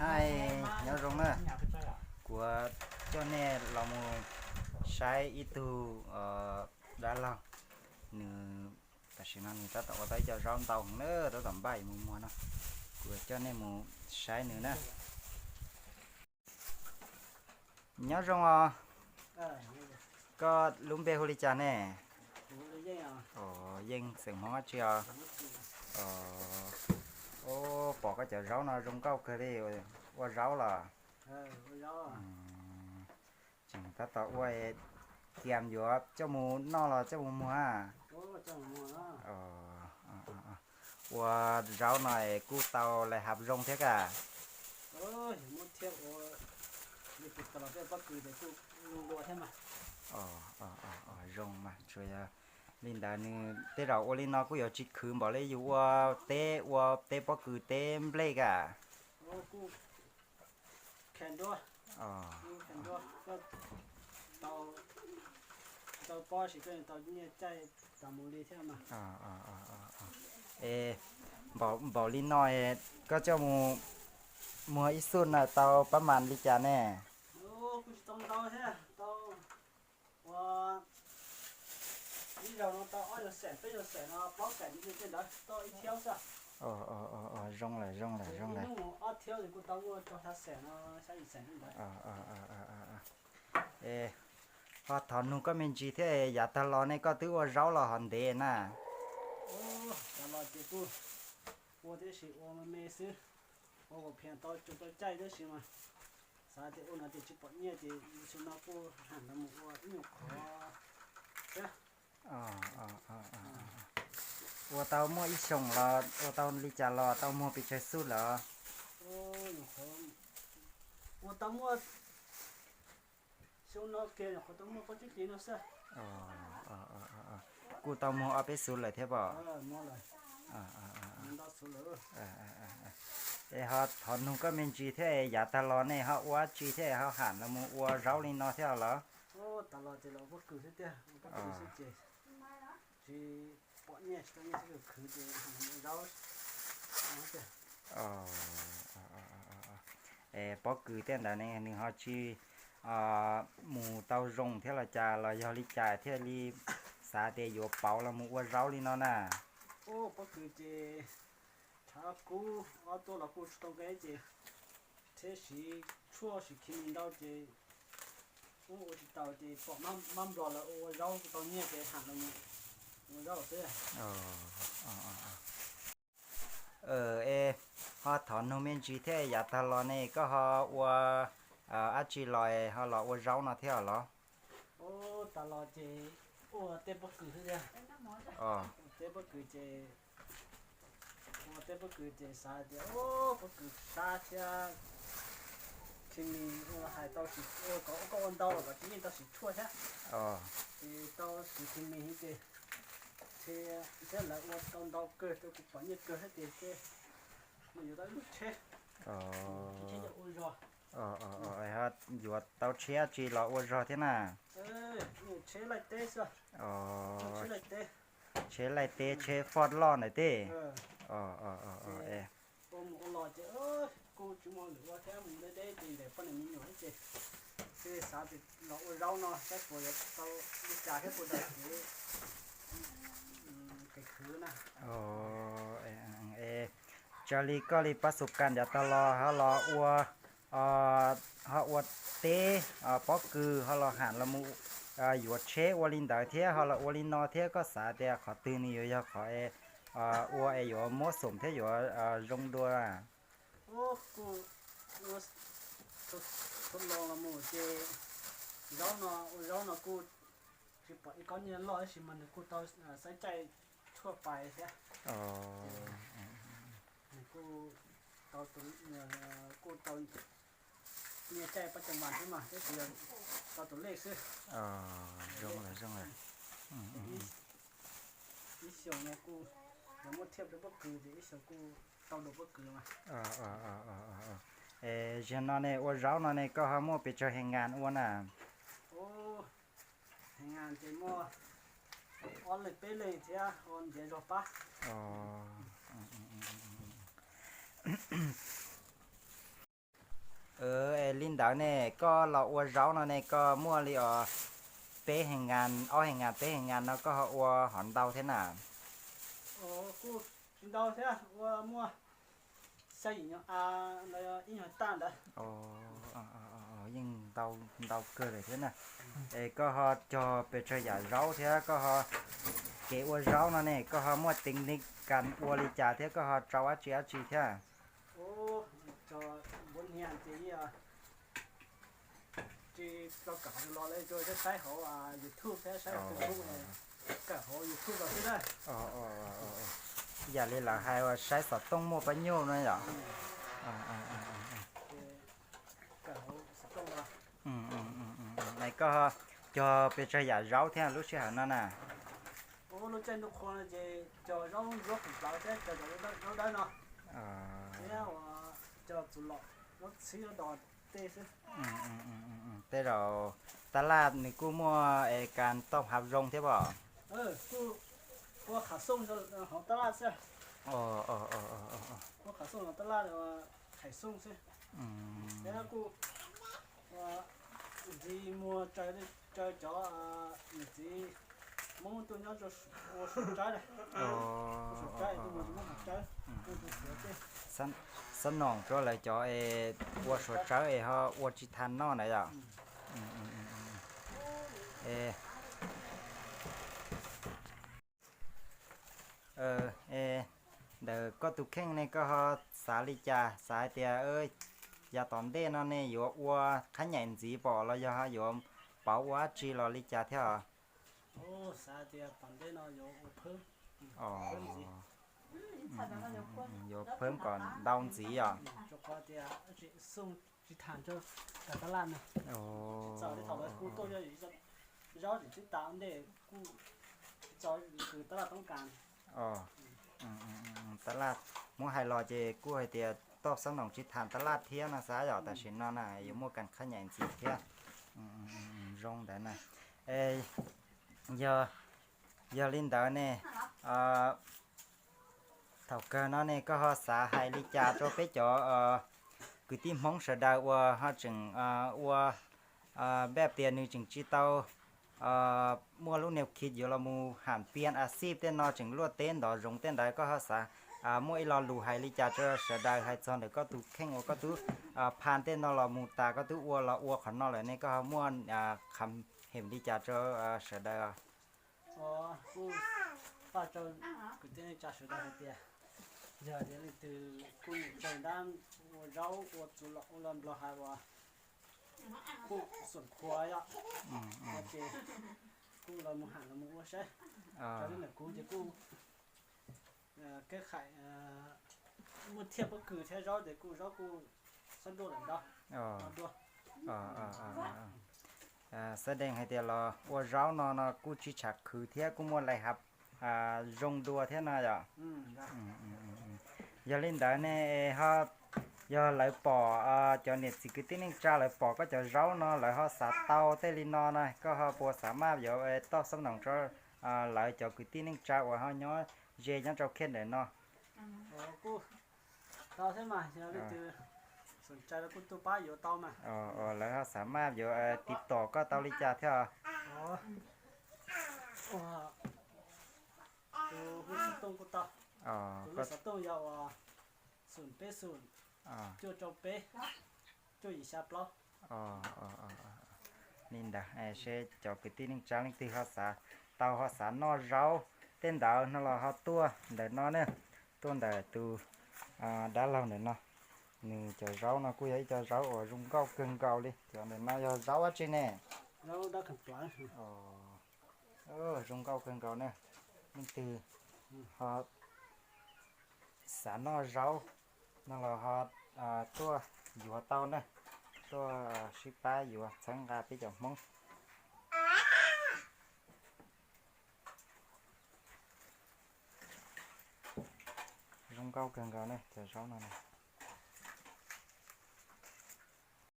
Hi, nyob zoo na. Kuv coj nej los mus saib ib tug dab laug, nws tam sim no nws tab tom ua tau ib co zaub ntau heev na, tab tom npaj yuav mus muag no. Kuv coj nej mus saib nws na. Nyob zoo os. Koj lub npe hu li cas ne? Yeej, xeem Hmoob dab tsi os? Pom koj cov zaub no zoo nkauj kawg li, ua zaub los? Tseem tab tom ua, tiam yuav coj mus noj los coj mus muag? Ua zaub no es kuj tau lais hav zoo thiab ka? Zoo mas, tsuas yog li ntawd nws tej zaum ua li no kuj yuav tsis khwv npaum li yus ua teb, ua teb pob kws teb nplej ka? Es npaum li no koj coj mus muag ib xub no tau pab mas li cas ne? Zoo lawm, zoo lawm, zoo lawm. Es ho thov nug koj me ntsis thiab, yav tag los nej koj twb ua zaub los hov ntev na? Ua tiam sis ua me me xwb, ua kom phiaj tau tsuas tau caij tab sis mas xav tias ua no ces tsis pom nyiaj ces xyoo no kuj ham los mus ua ib nyuag qhov thiab. Ua tau muaj ib xyoos los ua tau li cas los tau muag pes tsawg xub lawm? Ua tau muaj, xyoo no kiag nyuam qhuav tau muaj pab tsib hlis no xwb. Kuj tau muag ob peb xub lawm thiab pob? Es ho thov nug koj me ntsis thiab, yav tag los nej ho ua dab tsi thiab ho ham los mus ua zaub li no thiab los? Tas los ces los ua pob kws xwb tiag, ua pob kws xwb ces tsis pom nyiaj tsis tau nyiaj thiab khwv ces zaub. Es pob kws tej ntawd ne nws ho tsis mus tau zoo thiab los cas los yog li cas thiaj li xav tias yuav pauv los mus ua zaub li no na? Ua pob kws ces tshav kub ob tuaj los kuj tsis tau nqe ces thiab siv tshuaj siv khi mi ntau ces ua tsis tau ces pom mab nplog lawv ua zaub tau nyiaj ces ham los ua zaub xwb. Es ho thov nug me ntsis thiab, yav tag los ne koj ho ua dab tsi los ho los ua zaub no thiab los? Ua tas los ces ua tej pob kws xwb tiag. Tej pob kws ces ua tej pob kws ces xav tias pob kws sab thiab khi mi ua hais tau sim ua kom koj ua ntau los kom tsis yeej tau sim tshuaj thiab. Ces tau sim khi mi ces thiab lawv ua tau ntau kawg rau kuv pom nyiaj kawg thiab ces thiaj mus yuav tau ib lub tsheb, tsheb coj ua zog. Yuav tau tsheb tsi los ua zog thiab na? Tsheb laij teb xwb. Tsheb laij teb, tsheb foj loj ntawd teb. Ua mus ua los ces kuj tsis muaj lwm ua thiab mus deb deb ces ntes poj niam me nyuam ces thiaj li xav tias los ua zaub no saib puas yuav tau li cas thiab puas tau kev khwv na. Raws li koj li pab xu kas yav tag los ho los ua, ho ua teb, pob kws ho los ham los mus yuav tsheb ua li ntawd thiab ho los ua li no thiab koj xav tias qhov twg nws yuav yog qhov ua es yuav muab xoom thiab yuav zoo dua? Kuj ua txhua lo los mus ces zaub no, ua zaub no kuj tsis pom ib kob nyiaj loj tab sis mas nws kuj tau xaib caij tshuaj pais thiab. Nws kuj tau, kuj tau nyiaj caij pab coo vas thiab mas tab sis yog tau tus lej xwb. Zoo lawm, zoo lawm. Ib xyoos no kuj yog muab thiaj rau pob kws ces ib xyoos kuj tau dua pob kws mas. Es zaum no ne ua zaub no ne koj ho muaj pes tsawg hev ngas ua na? Hev ngas ces muaj ob leeg peb leeg thiab ua ntiav zog pab. Li ntawd ne, koj los ua zaub no ne, koj muaj li os peb hais nkas, ob hais nkas, peb hais nkas no koj ho ua hov ntau thiab na? Kuj tsis ntau thiab, ua muaj xya yim nyuag av los yog ib nyuag tag ntawd. Yeej ntau kawg lawm thiab na. Es koj ho cog pes tsawg yam zaub thiab koj ho kev ua zaub no ne, koj ho muaj teev li kas ua li cas thiab koj ho tsau dab tsi dab tsi thiab? Cog npuav hniav ces tsis tau kawm hauv los lawv tsuas saib hauv YouTube thiab saib hauv Facebook, kawm hauv YouTube los xwb na. Yam li lawv hais uas saib xov tooj muaj pab nyuj no yom. Kawm hauv xov tooj los. Es koj cog pes tsawg yam zaub thiab lub sij hawm no na? Ua lub caij ntuj qhua no ces cog zaub zuab qhwv plawv thiab cog cov zaub dawb no, thiab uas cog txuv lom, zaub txhib, zaub dos tej xwb. Tej zaum tab laj nws kuj muaj es kas toj hav zoo thiab pob? Kuj ua qhav xooj hauv tab laj xwb. Ua qhav xooj hauv tab laj, qhav xooj xwb. Thiab kuj ua ntxiv muag tsaws cov niam txiv Hmoob tuaj nyob ua suav tsawb, ua suav tsawb tuaj mus tsis muab hav tsawb, tuaj ua suav tsawb. Xob noom rau lawv cov es ua suav tsawb es ho ua tsis tas noj ntawd yom. Ntawm koj tus kheej ne koj ho xav li cas, xav hais tias yav tom ntej no ne yuav ua qhab nyaim ntxiv pom los yog yuav pauv ua dab tsi los li cas thiab os? Xav tias tom ntej no yuav ua phab, yuav phab kom ntau ntxiv os. Rau qhov tias tsis tham rau tab laj no, txawm li thaum lawv kuj tuaj yog zaub tseem tsis tas ntej kuj txaus tab laj toob kas. Tab laj muab hais los ces kuj hais tias toj xob noom tsis tham tab laj thiab no xav yom, tam sim no na yuav muaj kas qhab nyaim ntxiv thiab. Zoo ntawd na. Yog, yog li ntawd ne, thaum kawg no ne koj ho xav hais li cas rau peb cov kwv tij Hmoob sawv daws uas ho tseem ua, npaj tias nws tseem tsis tau muaj lub niag khib yuav los mus ham pian a xij tej no, tseem luaj teb ntov zoov tej ntawd, koj ho xav muaj ib lo lus hais li cas rau sawv daws hais txog ntawm koj tus kheej uas koj twb pha tej no los mus tas koj twb ua los ua qhov no lawm ne, koj ho muaj qhov hem li cas rau sawv daws? Kuj paj rau kwv tij neej tsa sawv daws hais tias yog tias leej twg kuj nyiam tsaws ntab ua zaub ua txuv lom ua los nplog hais uas kuj xoom khuav yom, ces kuj los mus ham los mus ua saib. Raws li ntawm kuv ces kuj kev khaim muaj thiaj pob kws thiab zaub ces kuj zaub kuj xab nruaj lawm ntau. Xab dees hais tias los ua zaub no no kuj tsis tshav khwv thiab kuj muaj lais hav zoo dua thiab no yom. Yog li ntawd ne, ho yog lawv pom, cov niam txiv kwv tij neej tsa lawv pom koj cov zaub no lawv ho xav tau tej li no na, koj ho puas xav maj yuav toj xob noom rau lawv cov kwv tij neej tsa uas ho nyob ze nyob rau kiag ntawm no? Kuj tau thiab mas, yog leej twg xoom tsaws los kuj tuaj pab yuav tau mas. Lawv ho xav maj yuav tiv tom koj tau li cas thiab? Tus lub xov tooj kuj tau. Tus lub xov tooj yog uas xoom peb xoom, cuaj rau peb, cuaj yim xya plaub. Li ntawd seb cov kwv tij neej tsa leej twg ho xav tau ho xav noj zaub tej ntawd no los ho tuaj ntawm no ne, tuaj ntawm tus dab laug ntawm no. Nws cov zaub no kuj yog ib co zaub uas zoo nkauj kawg nkaus li. Cov ntawm no yog zaub dab tsi ne? Zoo nkauj kawg nkaus ne. Leej twg ho xav noj zaub no los ho tuaj yuav tau na, tuaj sib pab yuav txhawb nqa peb cov Hmoob. Zoo nkauj kawg nkaus ne cov zaub no.